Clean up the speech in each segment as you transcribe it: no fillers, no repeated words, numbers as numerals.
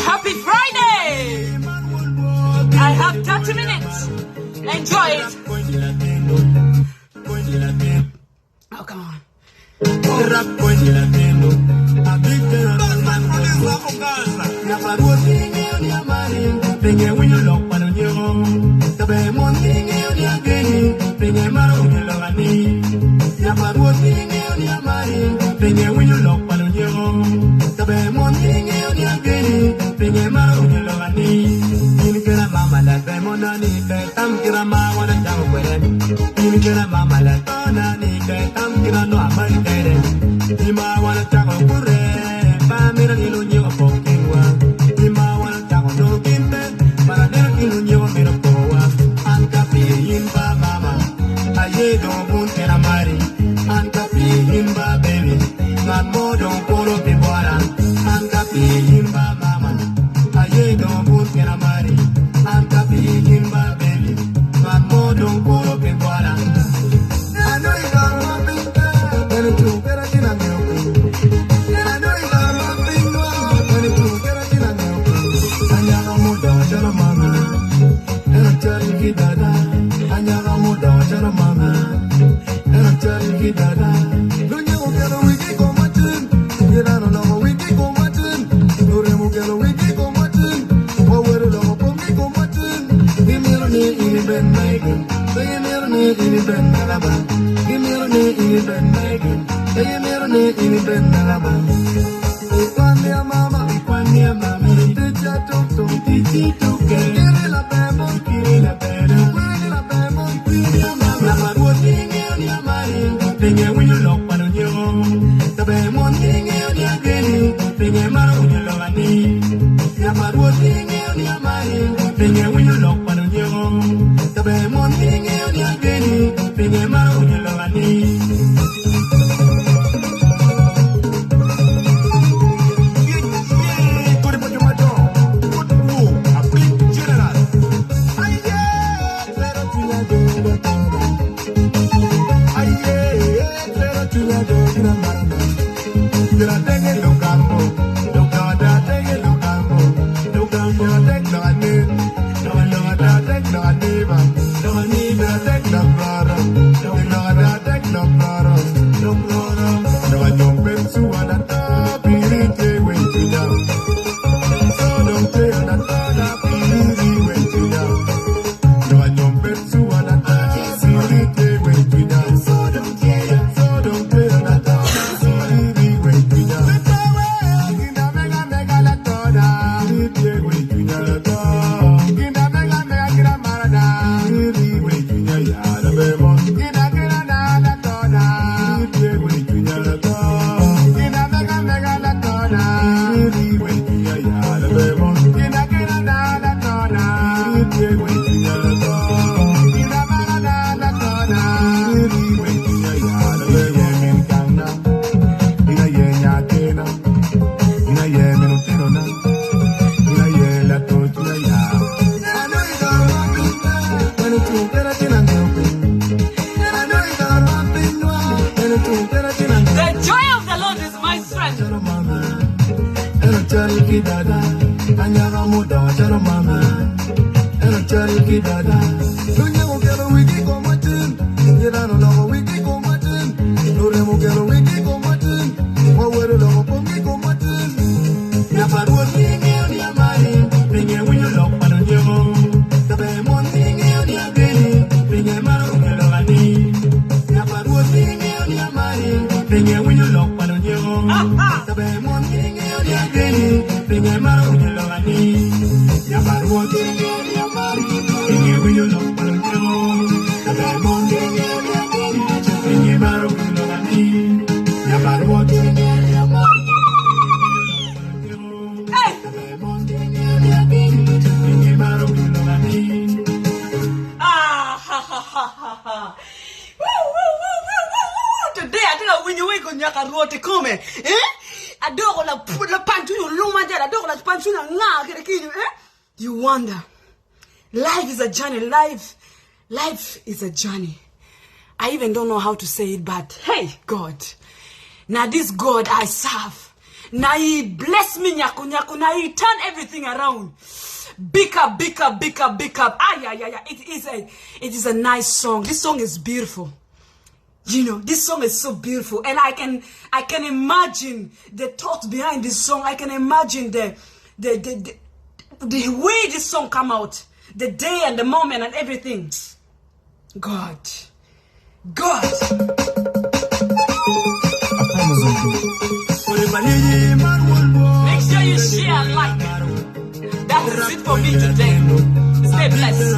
Happy Friday! I have 30 minutes. Enjoy it. Oh, come on. The joy of the Lord is my strength. Hey! Ah, ha, ha, ha, ha, ha. Woo, woo, woo, woo, woo, woo. Today atye ka winyo weko nyaka Rwot i kome. Eh? Adoko la lapany cwiny oluma jal, adoko lapany cwiny anga kede kinyo. Eh? You wonder. Life is a journey. Life, life is a journey. I even don't know how to say it, but hey, God. Now this God I serve. Now he bless me nyako nyako. Now he turn everything around. Big up, big up, big up, big up. Ah, yeah, yeah, yeah. It is a nice song. This song is beautiful. You know, this song is so beautiful, and I can imagine the thought behind this song. I can imagine the way this song come out, the day and the moment and everything. God, God. Make sure you share and like. That is it for me today. Stay blessed.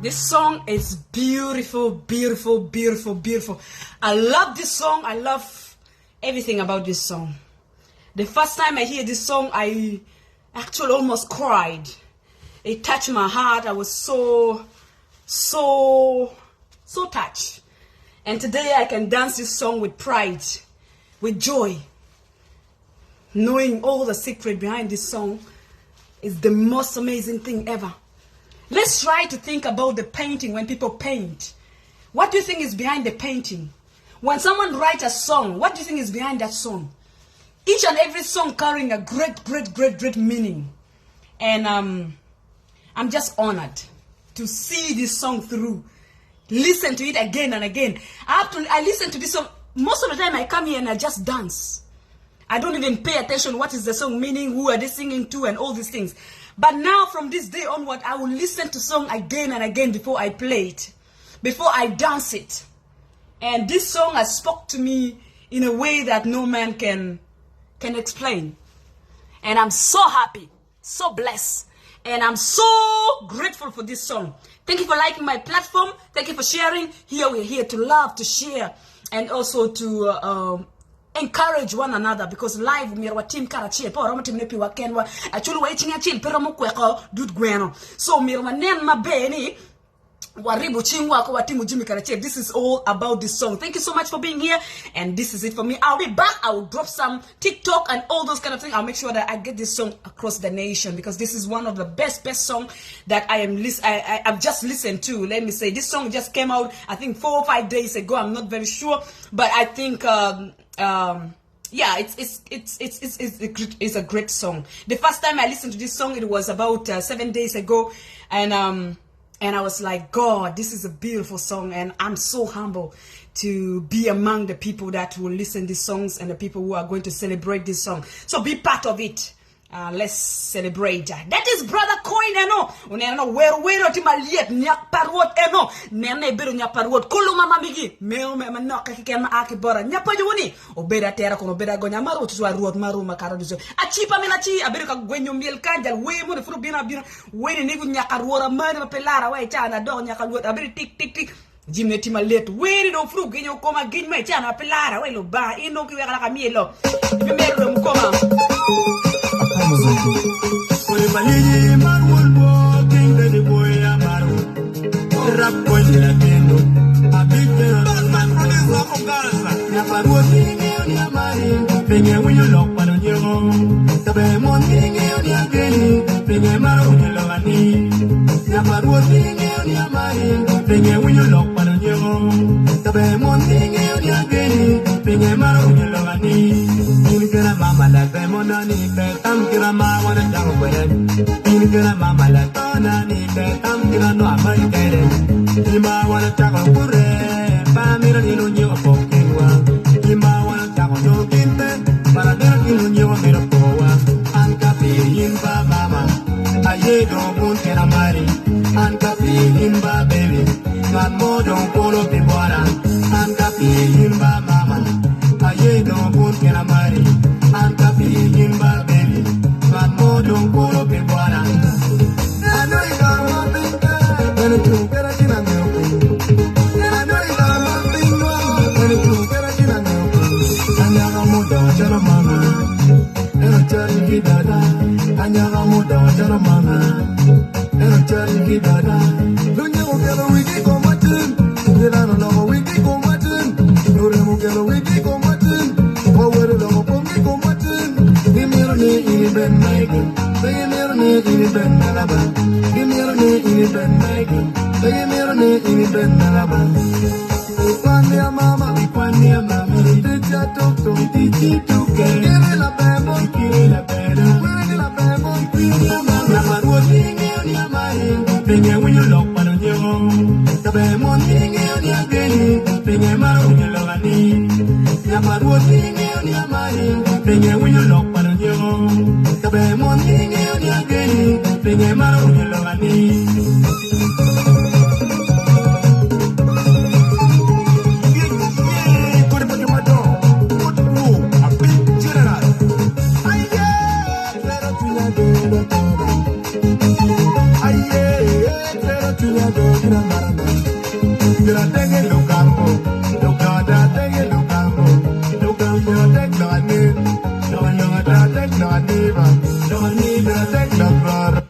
This song is beautiful, beautiful, beautiful, beautiful. I love this song. I love everything about this song. The first time I hear this song, I actually almost cried. It touched my heart. I was so, so, so touched. And today I can dance this song with pride, with joy. Knowing all the secret behind this song is the most amazing thing ever. Let's try to think about the painting when people paint. What do you think is behind the painting? When someone writes a song, what do you think is behind that song? Each and every song carrying a great, great, great, great meaning. And um, I'm just honored to see this song through. Listen to it again and again. I have to I listen to this song most of the time I come here and I just dance. I don't even pay attention what is the song meaning, who are they singing to, and all these things. But now from this day onward, I will listen to song again and again before I play it, before I dance it. And this song has spoke to me in a way that no man can can explain. And I'm so happy, so blessed, and I'm so grateful for this song. Thank you for liking my platform. Thank you for sharing. Here we're here to love, to share, and also to uh, um, encourage one another because life myero watim karacel pe waromo timone piwa kenwa acwalo wa i cing acel pe romo kweko dud gweno so myero wanen maber ni. Waribo cingwa ko watimo jami karacel. This is all about this song. Thank you so much for being here and this is it for me. I'll be back. I will drop some TikTok and all those kind of things. I'll make sure that I get this song across the nation because this is one of the best best song that I am lis- I, I've just listened to. Let me say this song just came out I think 4 or 5 days ago. I'm not very sure, but I think yeah, it's a great song. The first time I listened to this song, it was about 7 days ago, and I was like, "God, this is a beautiful song," and I'm so humble to be among the people that will listen these songs and the people who are going to celebrate this song. So be part of it. Let's celebrate. That is Brother Coin eno. Oneno wero wero ti maliet nyak parwot eno. Nene ibedo nyak parwot. Kulu mama migi. Meo me manok keken ma aki bora. Nyapa jowoni. Obedo atera kono obedo agonya ma rwot tutwal rwot ma ruma kato ducu. Acipa min aci abedo ka gwenyo myel kany jal wer moni pud obino abina weni ni nyaka rwot amani ma pe lara wa icana adoko nyaka lwot abedo tik tik tik jimne tye malit weni dong pud ogenyo koma giny ma icana ma pe lara wa i Lubanga in dong kiweka laka myelo ibimito dong koma. Kodi maliji mar wod bwo king bedi boy amaro rap konyi latendo abich beno Batman producer Ogaza. Nyapa rwot ing'eyo ni amari pinye winyo lok pa lunyeko Tabe mon ing'eyo ni ageni pinye maro winyo lok ani Nyapa rwot ing'eyo ni amari pinye winyo lok pa lunyeko Tabe mon ing'eyo ni ageni pinye maro winyo lok ani In kena mama la be monani be tam kira ma wana chango kwede In kena mama la tona ni be tam kira no amari kede Ima wana chango kure pa mira ni lunyeko pokinwa Ima wana chango no kinte para mira ni lunyeko mira powa An ka pi in ba mama aye do kun kena mari An ka pi in ba baby ngat mo dong kulo pi bwana An ka pi in ba mama aye do kun kena mari An ka pi in ba baby ngat mo dong kulo pi bwana I know you got one thing, when it you get a chin on you. I know you got one thing, when it you get a chin on you. Anyaga muda wachara mama, eno chari kidada. Anyaga muda wachara mama, eno chari kidada. Lunye mukelo wigi komatin, Milano logo wigi komatin, Nure mukelo wigi komatin, Owere logo pongi komatin. Gimiro ni ini ben maigi, Gimiro ni ini ben nalaba. Gimiro ni ini ben maigi, Gimiro ni ini ben nalaba. Ikwani ya mama, ikwani ya mama, Iticha tuk tuk, itichi tuke. Kiri la bebo, kiri la bena, Kwiri la bebo, kwiri ya mama. Nyapa ruoth ing'eyo ni amari, pinye winyo lok pa lunyeko. Tabe mon ing'eyo ni ageni, pinye maro winyo lok ani. Nyapa ruoth ing'eyo ni amari, pinye winyo lok pa lunyeko. Tabe mon ing'eyo ni ageni, pinye maro winyo lok ani. Yeah, Kodi pa joma dongo. Kod wo, a big general. Aye, tero chunya bedo toda. Aye, tero chunya bedo marana. Gira tenge lukambo, lukada tenge lukambo, lukambo tek lani, lukada tek lani ba, lani tek lani.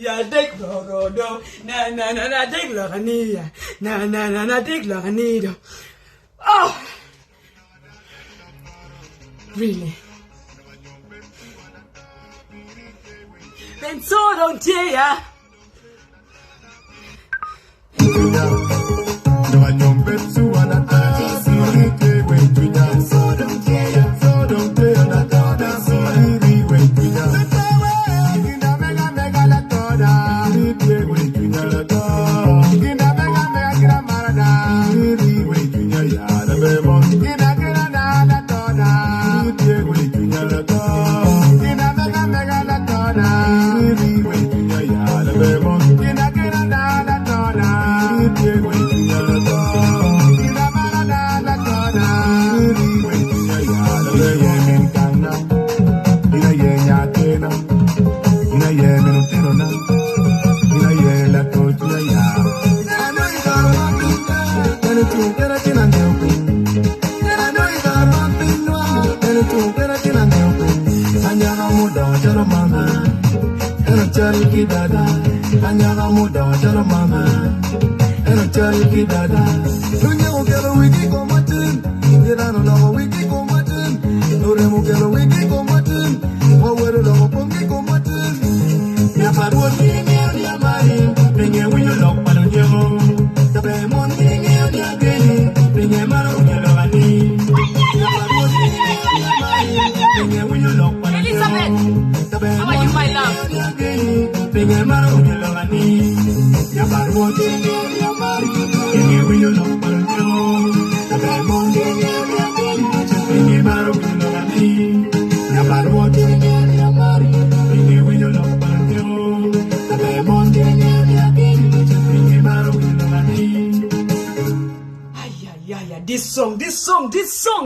Ya dik lorodo na na na na dik lorania na na na na dik loranido. Oh, really? Penso don't yeah. Mama, Cal ki dada. Lunyeko okelo wigi i komwa tin, Jiran oloko wigi i komwa tin, Lurem okelo wigi i komwa tin, Wawero oloko komgi i komwa tin. Nyaka Rwot ni ingeyo ni amari, Pingo iwinyo lok pa lunyeko? Kaber mon ni ingeyo ni ageni, Pingo imaro winyo lok ani? Nyaka Rwot ni ingeyo ni amari, Pingo iwinyo lok pa lunyeko? Elizabeth, Kaber how are mon you, ni my ingeyo love? ni ageni, Pingo imaro winyo lok ani? Nyaka Rwot ni ingeyo ni amari, Pingo iwinyo lok pa lunyeko? Kaber mon ni ingeyo ni ageni, Pingo imaro winyo lok ani? Nyaka Rwot ni ingeyo ni amari, Pingo iwinyo lok pa lunyeko? Kaber mon ni ingeyo ni ageni, Pingo imaro winyo lok ani? Ayayaya, this song, this song, this song.